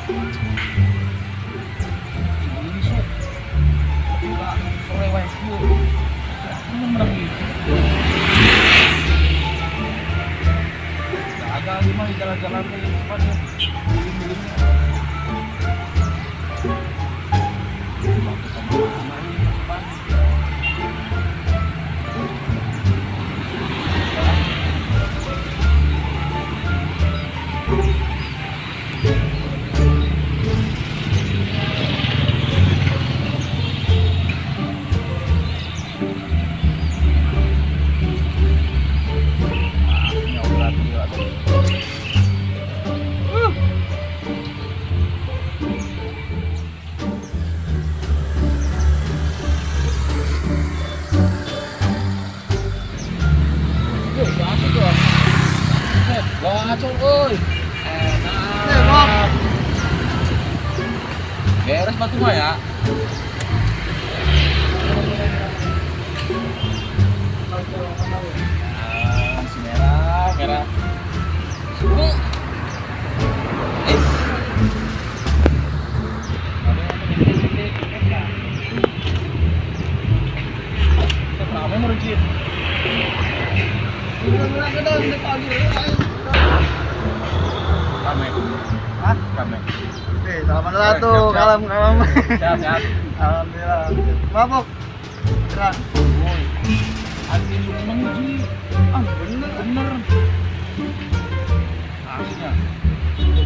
Ini sok. Ka sore wae kieu. Ini menang gitu. Agak lima di jalan-jalan teh cepat ya. Milim-milimnya. Waktu kemana ini cepat. Ah, nyawa dia atuh. Yo, asik tuh. Buset, gacor euy. Enak. Beres batu mah ya. Ah, si merah, merah. Suku. Eh. Rame meruncit. Rame. Hah? Rame. Oke, salaman dulu tuh, kalem kalem. Sehat, sehat. Alhamdulillah. Mabuk. Terang. Woi. Anjing menang Ji. Ah, bener. Bener. Aslinya.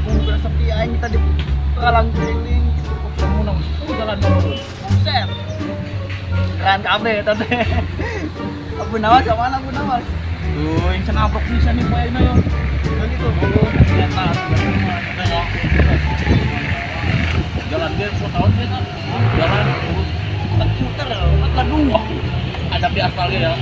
Bukan sepi aing tadi kalang keliling gitu. Kamu nang oh, jalan dulu. Buset. Keren kabeh eta teh. Abu Nawas sama mana Abu Nawas? Tuh, yang cenabrok bisa nih poe ayeuna yo. Oh gitu. Oh, ternyata tengok. Jalan dia 10 tahun dia kan. Jalan terus puter, aduh. Ada di aspalnya ya.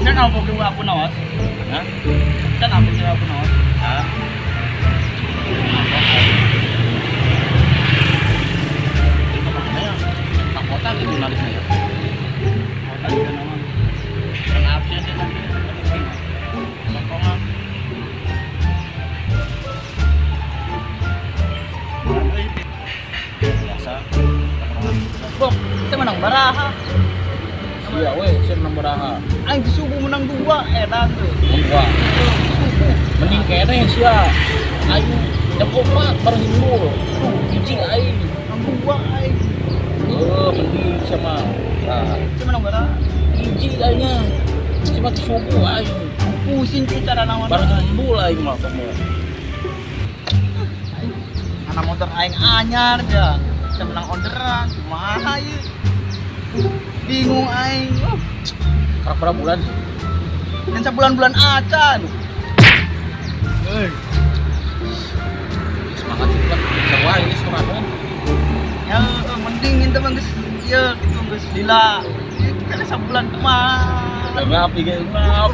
Kan apa ke Abu Nawas? Hah? Kan apa ke Abu Nawas? Hah? Itu kemana ya? Tak kota gitu narisnya ya. Kota juga nama. Kan absen dia nanti. Tongkrongan. Biasa. Tongkrongan. Bok, saya menang baraha. Iya weh, saya menang baraha. Aing di subuh menang dua, edan tuh. Menang dua. Mending kene sia. Aing jam 4 baru himbul. Tuh, hiji aing. Menang dua aing. Oh, mending sama. Nah, Saya menang baraha. hiji aingnya. Cuma di subuh aing. Pusing cuy cara nawan. Baru himbul aing mah kamu. Aing anak motor aing anyar ya. Saya menang orderan, kumaha ieu? Bingung aing. Karak berapa bulan sih? Kan sebulan-bulan acan. Hei. Semangat sih kan. Sewa ini semangat. Ya mending itu mah geus ieu gitu geus lila. Ieu kan sebulan kumaha. Maaf, iya, maaf.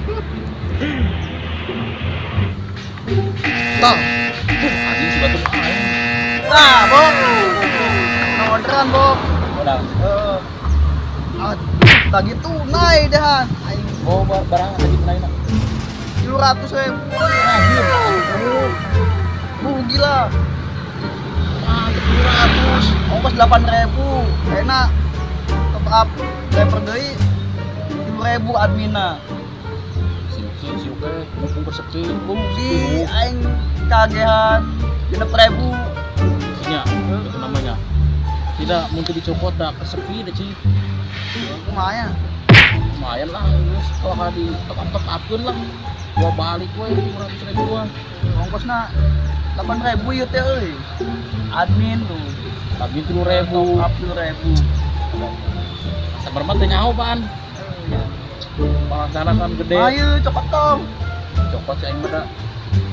Tah. Tuh, anjing si batu aing. Nah, Bok. Menang orderan, Bok. Udah. Heeh. Ah, tadi tunai dah. Aing Oh, barang tadi tunai nak. 300 ribu. Anjir. Rugi lah. Ah, 300. Ongkos 8 ribu. Enak. Top up driver deui 3 ribu adminna. Si si si oke, mumpung bersepi, Di aing kagehan 6 ribu. Sinya, itu namanya. Tidak mungkin dicopot dah, kesepi deh sih. Lumayan. Lumayan lah, geus kalau di top up top upkeun lah. Gua balik we 200 ribuan. Ongkosna 8 ribu ieu teh euy. Admin tuh. Admin 3 ribu. Top up 3 ribu. Sabar mah teu nyaho pan. Penghasilan kan gede. Ayo cokot tong. Cokot si aing mah da.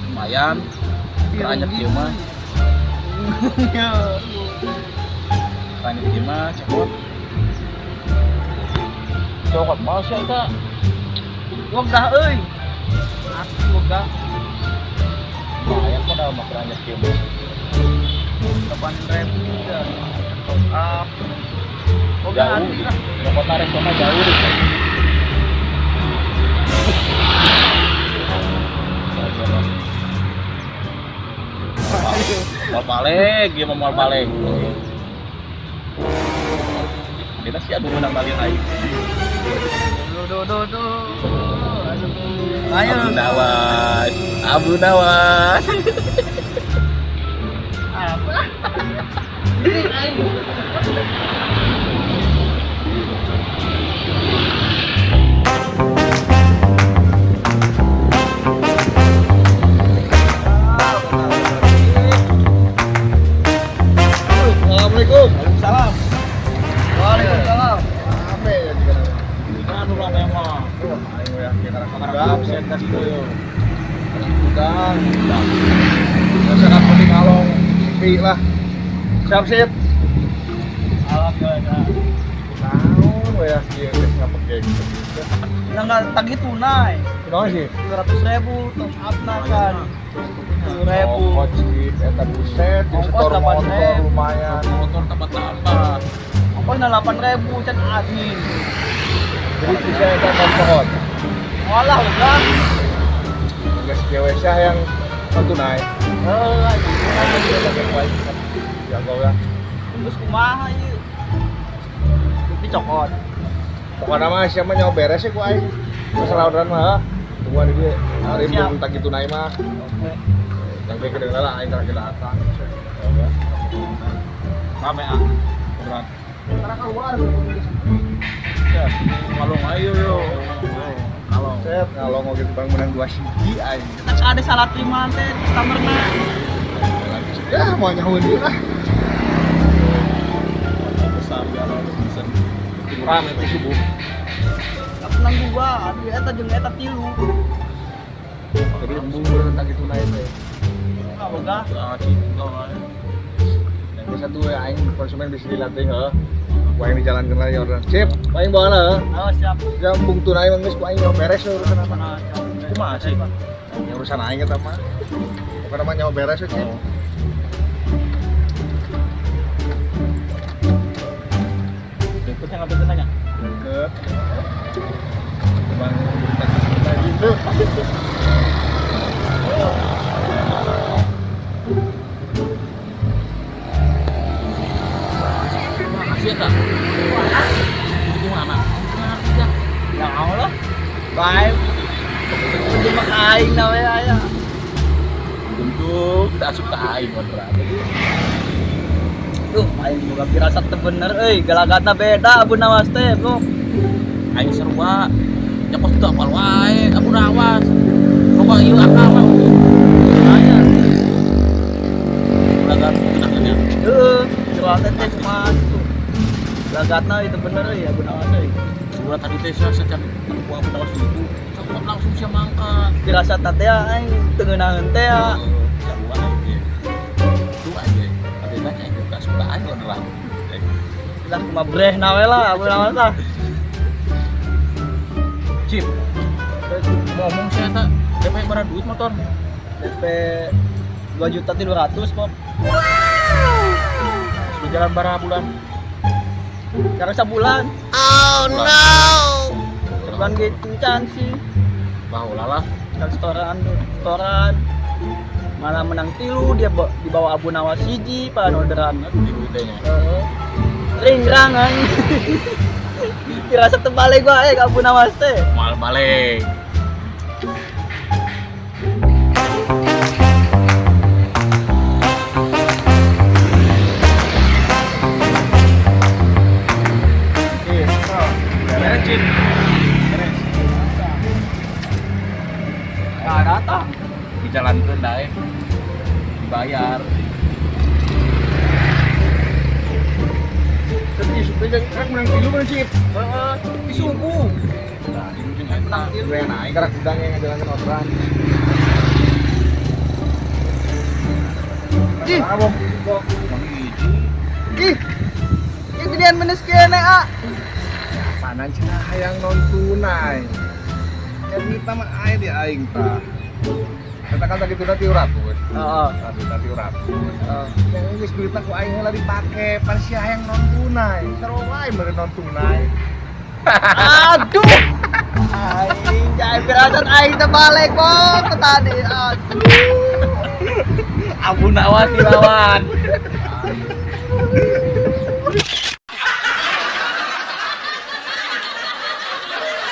Lumayan. Keranyet kieu mah. Ya. Keranyet kieu mah cokot. Cokot mah sia eta. Wegah euy. Asli wegah. Lumayan kok dah mah keranyet kieu mah. 8 ribu dah. Top up. Oh, Boga Jauh. hati lah. Ke kota resto mah jauh deh. Mau balik, dia mau balik. Dia sih aduh menang balik aing. Do do do. Aduh. Ayo. Abu Nawas, Abu Nawas. Apa? Ini aing. Assalamualaikum. Waalaikumsalam. Waalaikumsalam. Rame ya juga. Anu rame mah. Ayo ya, kita Kamar absen tadi yo. Udang, udang. Masyarakat penting kalong sepi lah. Siap sip. Alhamdulillah. Naon we ya kieu geus ngapegeng gitu. Nah, nggak tagih tunai. Kunaon sih? 200.000 top up na kan. 10.000. Ongkos sih, eta buset, jeung Ongkos setor motor 8.000. lumayan. Motor tambah-tambah. Ongkos na 8.000 can admin. Jadi bisa eta cokot. Walah udah. Geus kieu we syah yang tunai. Heuh, Ya gua ya. terus kumaha ieu? Dicokot. Pokoknya mah siapa nyawa beres ya ku aing. Masalah orderan mah. Tungguan di dieu. Hari Siap. belum tagih tunai mah. Oke. Yang kayak kedengeran lah aing terakhir datang. Rame ah. Berat. Karena keluar. Ya, kalong ayo yo. Kalong. Set kalau mau gitu bang menang 2 siji aing. Kita ada salah terima teh customer-na. Ya mau nyahuin dia lah. Besar ya bisa. Rame itu subuh. Menang dua, aduh eta jeung eta tilu. Jadi embung bener tagih tunai teh. Ah, boga. Ah, cinta. Yang satu ya aing konsumen bisa dilatih heuh. Ku aing dijalankeun lah ya orderan. Sip, ku aing bawa lah. Oh, siap. Ya embung tunai mah geus ku aing nyawa beres we urusan apa. Nah, siap. Kumaha sih? Ya urusan aing eta mah. Pokoknya mah nyawa beres we, Cip. Berikutnya ngambil nanya. Ke Bang tagih gitu. Makasih ya, Itu mana? Ya. Ya Allah. Baik. Kudu mah aing na we aya. Tentu kita asup ke aing beneran. Duh, aing boga pirasat teu bener euy, galagatna beda Abu Nawas teh, Bro. Aing sarua. Ya kos teu apal wae, Abu Nawas. Loba ieu akal mah. Aya. Galagat nya. Heeh, jual teh teh kumaha gitu. Galagatna itu bener euy Abu Nawas euy. Surat tadi teh saya secan ku Abu Nawas itu. Cokot langsung sia mangkat. Pirasat teh aing teu ngeunaheun teh ya. Sarua aing. Tuh aja. Ada baca aing tak suka aing beneran. Lah kumaha breh na we lah Abu Nawas lah. Cip. Ngomong saya tak DP berapa duit motor? DP 2.300.000, Pop. Sudah jalan berapa bulan? Sekarang sebulan. Oh no. Sebulan gitu can sih. Bahola lah. Kan setoran, setoran. Malah menang tilu dia dibawa Abu Nawas hiji pan orderan. Di duitnya. Heeh. Ringrangan. Dirasa terbalik gua ke Abu Nawas teh. Mal balik. Beres, Cip. Beres. Nggak datang. Dijalankeun dae. Dibayar. Tapi supir kan menang tilu kan Cip. Heeh, disuguh. Nah, di ujung eta. Gue yang naik karena gudang yang ngejalanin orderan. Ih. Ah, bok, bok. Mang hiji. Ih. Ih gedean menes kene, ah. Panan cenah hayang non tunai. Jadi mah aing di aing tah. Eta kan tadi tuna 300. Heeh. Tadi 300. Heeh. Yang geus duitna ku aing heula dipake, pan sia hayang non tunai. Sarua wae meureun non tunai. Aduh. Aing jangan firasat aing teh balik kok ke tadi. Aduh. Abu Nawas lawan.